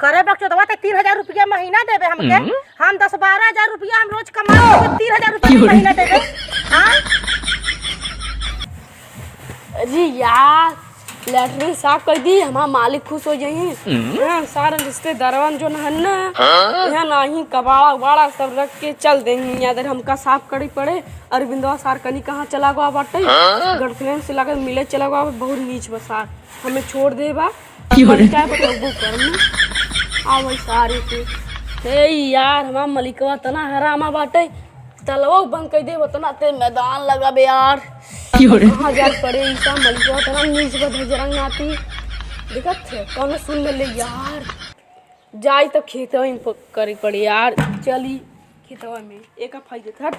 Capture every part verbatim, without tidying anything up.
करे बकचोदवा, ते तीन हजार रुपया महीना देबे हमके। हम्म। हम दस बारह हजार रुपया हम रोज कमा के तीन हजार रुपया महीना देबे। हाँ? अरे यार, लैट्रिन साफ कर दी, हमार मालिक खुश हो जाई। हम्म। हाँ, सारे रिश्तेदारवन जो हन ना, हाँ? यहाँ नाही कबाड़ा उबाड़ा सब रख के चल देही। या अगर हमका साफ करे पड़े, अरविंदवा सार कनी कहाँ चला गवा बाटे, हाँ? गर्लफ्रेंड से लगे मिले चला गवा, बहुत नीच बा सार, हमें छोड़ दे बा। क्यों रे? मलिका बतौबो कर ना। आ वही सारे के। हे यार, हमार मलिकवा तना हरामा बाटे। तलवो बंद कर दे, उतना ते मैदान लगाबे यार। क्यों रे? कहाँ जा पड़े ई सब मलिकवा तना नीच बा, बजरंग नाती। देखत है, कौन सुन ले यार। जाई तो खेतवा में प-, करे पड़े यार। चली खेतवा में। एक फायदे हट।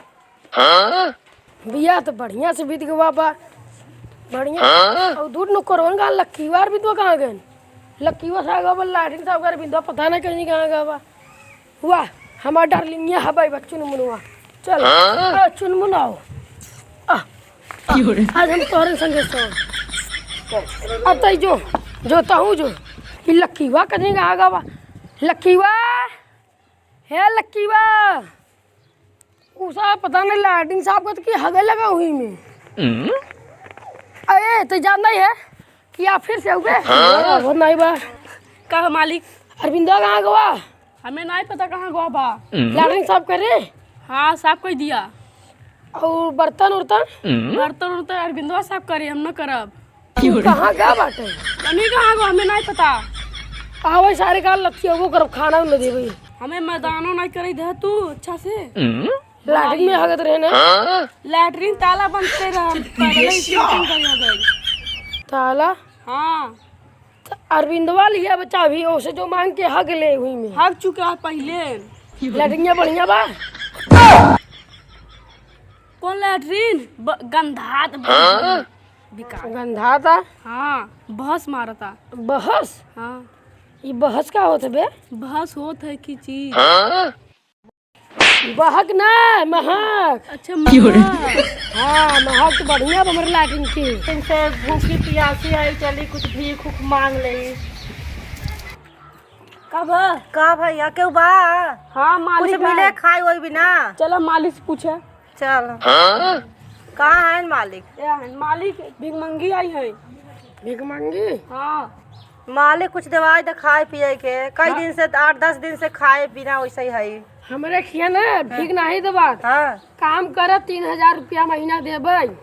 हाँ? बियाह तो बढ़िया से बीत गवा बा। बढ़िया। हाँ? और दूर नु कोरोन का लक्कीवा अरविंदवा कहाँ गए? लक्कीवा साहब का लैट्रिन साहब का अरविंदवा पता नहीं कहीं कहाँ गवा बा। वाह, हमार डार्लिंग ये हवाई बा चुनमुनवा। चल, हाँ? आ, चुनमुन आओ। आ, आ, आज हम तोहरे संगे सो। अब तई जो, जो तहूँ जो। ई लक्कीवा कहीं कहाँ गवा बा? लक्कीवा, हे लक्कीवा। उ साहब पता नहीं लैट्रिन साहब का तो की हगे लगा हुई में। हम्म? अरे, तो जान नहीं है कि आप फिर से हुए? हाँ? वो नहीं बा। का हो मालिक? अरविंदवा कहाँ गवा? हमें नहीं पता कहाँ गवा बा। हम्म? लैट्रिन साफ करे? हाँ, साफ कर दिया। और बर्तन उर्तन? हम्म? बर्तन उर्तन अरविंदवा साफ करे, हम न करब। तू कहाँ गवा बाटे? कहीं कहाँ गवा, हमें नहीं पता। आवे सारे का लथिया वो करब, खाना न देवे। हमें मैदानो नहीं करे दे तू अच्छा से। हम्म? लैट्रिन में हगत रहे ना? लैट्रिन ताला बंद से रहा, हम पहले ही चिंतन कर गए। ताला? हाँ। तो अरविंदवा लिया बच्चा अभी, ओसे जो मांग के हग ले हुई में। हग चुका है पहले। लैट्रिन बढ़िया बा? कौन लैट्रिन? ब-, गंधात बा। बेकार। गंधाता? हाँ, बहस मारता। बहस? हाँ। ई बहस का होत बे? बहस होत है कि चीज। बहक ना, महक। अच्छा, महक। हाँ, महक तो बढ़िया बा हमरे लैट्रिन की। इनसे भूखी पियासी आई, चली कुछ भीख उख मांग ले। का बा? का भैया, केहू बा? हाँ, मालिक कुछ मिले है। खाए वही भी ना। चला, मालिक से पूछे। चल। हाँ? कहाँ है मालिक? ए, है मालिक, भीख मंगी आई है। भीख मंगी? हाँ। मालिक कुछ देवाई दे खाए पिए के। कई हाँ। दिन से, आठ दस दिन से खाए बिना वैसे ही है। हमरे खिया ना भीख हाँ। नहीं देवात। हाँ। काम कर, तीन हजार रुपया महीना देबे।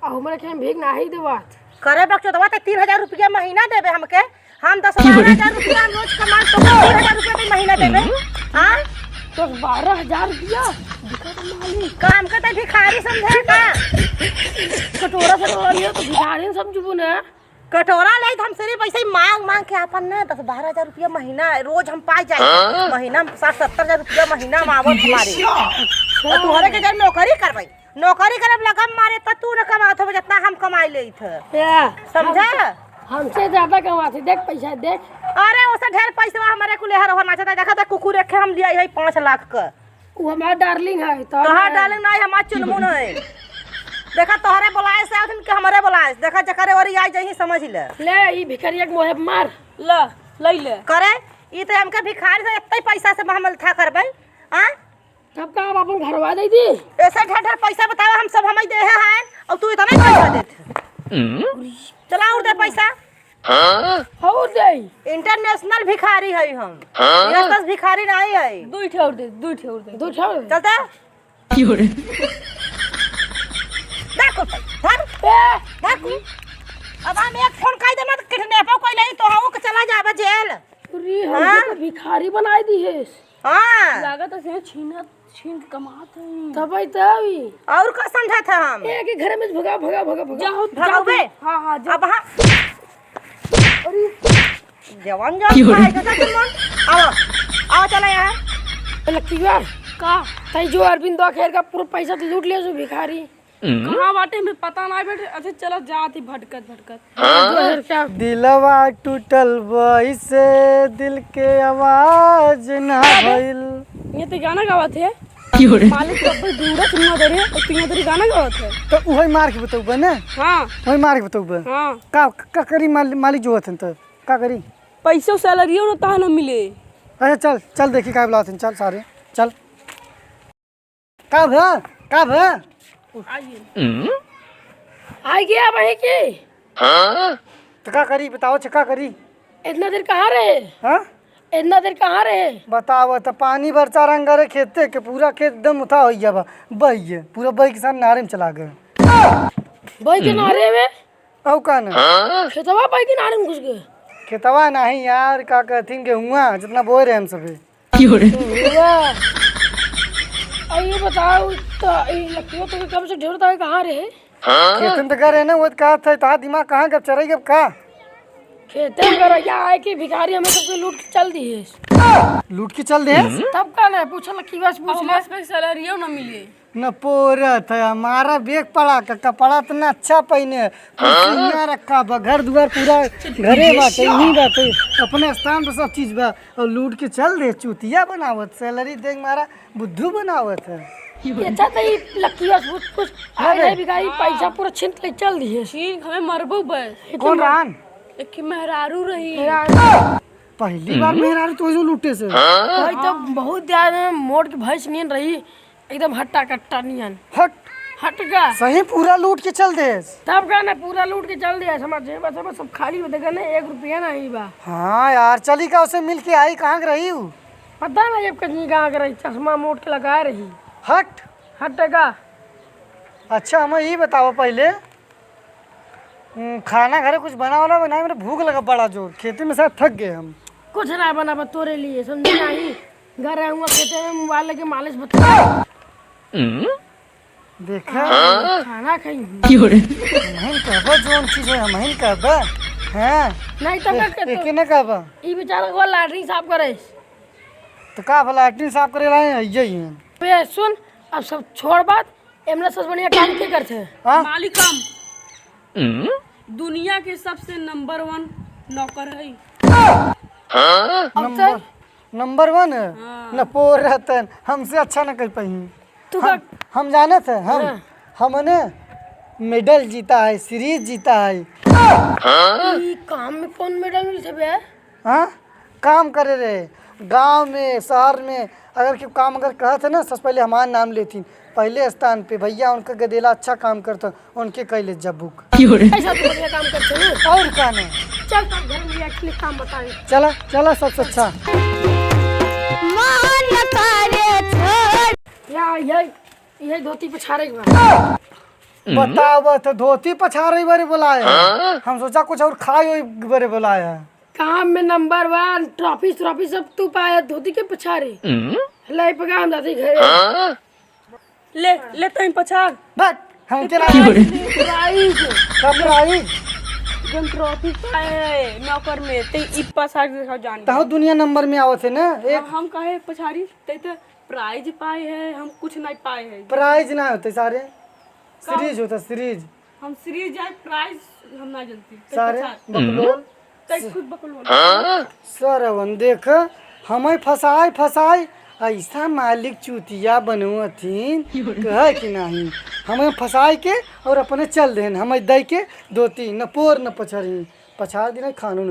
आ हमरे खिया भीख नहीं देवात। करे बकचोदवा, ते तीन हजार रुपया महीना देबे हमके। हम दस बारह हजार रुपया हम रोज कमा, तो तीन हजार रुपया भी महीना देबे। हाँ? दस बारह हजार रुपया? दिक्कत मालिक। का हमके तो भिखारी समझे का? कटोरा से रोला लियो तो भिखारी समझबू ना। कटोरा ले तो हम सिर्फ ऐसे ही मांग मांग के आपन ना दस बारह हजार रुपया महीना रोज हम पाई जाए। हाँ? महीना में साठ सत्तर हजार रुपया महीना में आवत हमारे। अच्छा। और तुहरे के जब नौकरी करबे, नौकरी करब लगम मारे, त तू न कमात होबे, जितना हम कमाई लेत ह। ए, समझा? हम, हमसे ज्यादा कमात है, देख पैसा, देख। अरे, ओसे ढेर पैसवा हमरे कुल हर हो नाचता। देखा त कुकुर एक हम लिया है पाँच लाख क। उ हमार डार्लिंग है, तो तोहार ना। डार्लिंग नहीं, हमार चुनमुन है। देखा, तोहरे बोलाए से आउथिन कि हमरे बोलाए से। देखा, जकरे ओरी आई जही, समझ ले। ले, ई भिखरिया के मोहे मार। ल, लई ले। करे, ई त हमके भिखारी से एत्ते पैसा से हम था करबै। आ? तब का आप अपन घरवा दे दी? ऐसे ढेर ढेर पैसा बतावा, हम सब हमई देहे हैं, और तू इतना ही पैसा देत है। चला और दे पैसा। और दे। International भिखारी है हम। हाँ? गृहस्थ भिखारी नहीं है। दू ठे और दे, दू ठे और दे। दू ठे और दे। चलता? क्यों रे? देखो, धर। ए! देखो। अब हम एक फोन कई देना तो kidnap कोई नहीं तो हम के चला जाबे जेल। अरे, हम हाँ? तो भिखारी बनाई दी है। हाँ। लागत है छीनत छीन के कमात है। तबई तबई। और का समझा था हम? एक ही घर में भगा, भगा, भगा, भगा। जाओ, भगाओ जाओ। बे। हाँ, हाँ, जाओ। अब हाँ। अरे। जवान, जवान क्यों रे? भाई, जवान, जवान। आओ, आओ, चला यहाँ। लक्कीवा। का? तई जो अरविंद खेर का पूरा पैसा तो लूट लिया जो भिखारी। कहाँ बाटे, हमें पता ना बेटे। अच्छा, चला जात ही भटकत, भटकत। हाँ? दिलवा टूटल बइसे, दिल के आवाज ना भइल। ये तो गाना गावत है। क्यों रे? मालिक कब्बे दूरत ना दे रे, और तू यहाँ तेरी गाना गावत है। तो वही मार के बतौबे ना? हाँ। वही मार के बतौबे। हाँ। का, का करी माल-, मालिक जो होत हैं तो का करी? पैसो सैलरियो न तहा न मिले। अच्छा चल, चल देखी का बुलावत हन, चल सारे, चल। का भा? का भा? आइए। आ गया भाई की? तो का करी बताओ, छ का करी? इतना देर कहाँ रहे? हाँ? इतना देर कहाँ रहे? बताओ तो पानी बरसा रंग रहे खेते के, पूरा खेत एकदम उठा हो गया बा, बह गए, पूरा बह के साथ नारे में चला गए। बह के नारे में? औ का ना? खेतवा पाई किनारे में घुस गए। खेतवा नहीं यार, का कहथिन गेहुआ, जितना बोए रहे हम सभी। गेहुआ। आ, ये बताओ, तो ये लक्कियो तो कब से ढेर ताई कहाँ रहे? खेतन तो करे ना, वो तो कहा था, तहा दिमाग कहाँ गब चरई गब का? खेते में गरैया आए कि भिखारी हमें सबके लूट के चल दिए। लूट के चल दे? तब का ना, पूछल लक्की बस पूछ ले। हमारे पे सैलरियो ना मिले। न पोरत है, हमारा बैग पड़ा का, कपड़ा इतना अच्छा पहने, कुर्सियाँ रखा बा, घर दुआर पूरा घरे बाटे, यहीं बाटे, अपने स्थान पे सब चीज बा, और लूट के चल दे, चूतिया बनावत, सैलरी देख मारा बुद्धू बनावत है। ये अच्छा तो ये लक्की बस कुछ, कुछ ना आए रे। नहीं भिखारी, पैसा पूरा छीन के चल दिए। छीन हमें मरबो बस। कौन रान? एक ही मेहरारू रही। मेहरारू। पहली बार मेहरारू तो जो लूटे से। भाई तो बहुत ज्यादा मोट के भैंस नियन रही। एकदम हट्टा कट्टा नियन। हट। हट का? सही पूरा लूट के चल देस। तब का ना, पूरा लूट के चल देस। हमार जेब से बस सब खाली बा, देखा ना, एक रुपया नहीं बा। हाँ यार, चली का उसे मिल के आई, कहाँ के रही उ? पता नहीं अब कहीं कहाँ के रही, चश्मा मोट के लगाए रही। हट। हट का? अच्छा, हमें ई बतावा पहिले, हम्म, खाना घरे कुछ बना वाला बनाए, मेरे भूख लगा बड़ा जोर, खेते में शायद थक गए हम। कुछ ना बना बा तोरे लिए, समझे नहीं? घर आए हुआ खेते में मोबाइल लेके मालिश बता। देखा? खाना खाई। हमहिन कहबा जोन चीज है, हमहिन कहबा। हाँ। नहीं तो ए-, का कहतो? एके ना कहबा। ई बेचारा को लैट्रिन साफ करे। तो का भला लैट्रिन साफ करे लाए हैं, यही है। बे सुन, अब सब छोड़ बात, एमना सबसे बढ़िया काम के करते हैं? हाँ? मालिक हम। दुनिया के सबसे नंबर वन नौकर है। अब नंबर, चल। नंबर वन है? हाँ। न पोर रहतन, हमसे अच्छा न कर पाई। तू हम, का हम जानत है, हम, हाँ। हमने मेडल जीता है, सीरीज जीता है। ई काम में कौन मेडल मिलते बे? हाँ? काम करे रहे, गाँव में, शहर में, अगर केहू काम अगर कहत है ना, सबसे पहले हमार नाम लेथिन, पहले स्थान पे। भैया उनका गदेला अच्छा काम करता, उनके कैले जब बुक। ऐसा तो बढ़िया काम करते हो। और का नहीं? चल तब घर में actually काम बताए। चला, चला सबसे अच्छा। मन करे छोड़। या, यही, यही धोती पछारे के बा। बतावा तो धोती पछारे बरे बोलाया है। हम सोचा कुछ और खाए ओए बरे बोलाया है। काम में नंबर वन, ट्रॉफी, ट्रॉफी सब तू पाए, धोती के पछारे। ले पका हम जाते घरे। ले, ले तहीं पछार। भाग, हमके ना प्राइज। का प्राइज? जौन ट्रॉफी पाए नौकर में, ते ई पछार के दिखाओ जान। तहो दुनिया नंबर में आवत है ना, एक हम, हम काहे पछारी? ते तो प्राइज पाए है, हम कुछ नहीं पाए है। प्राइज ना होते सारे, का? सीरीज होता, सीरीज। हम सीरीज जाए, प्राइज हम ना जानती। ते सारे पछार। बकलोल। ते खुद बकलोल। सरवन देख, हमें फंसाए फंसाए ऐसा मालिक चूतिया बनवथिन, कहे कि नहीं, हमें फंसाए के और अपने चल देन, हमें दे के धोती न पोर न पछारी, पछार दिन खानो न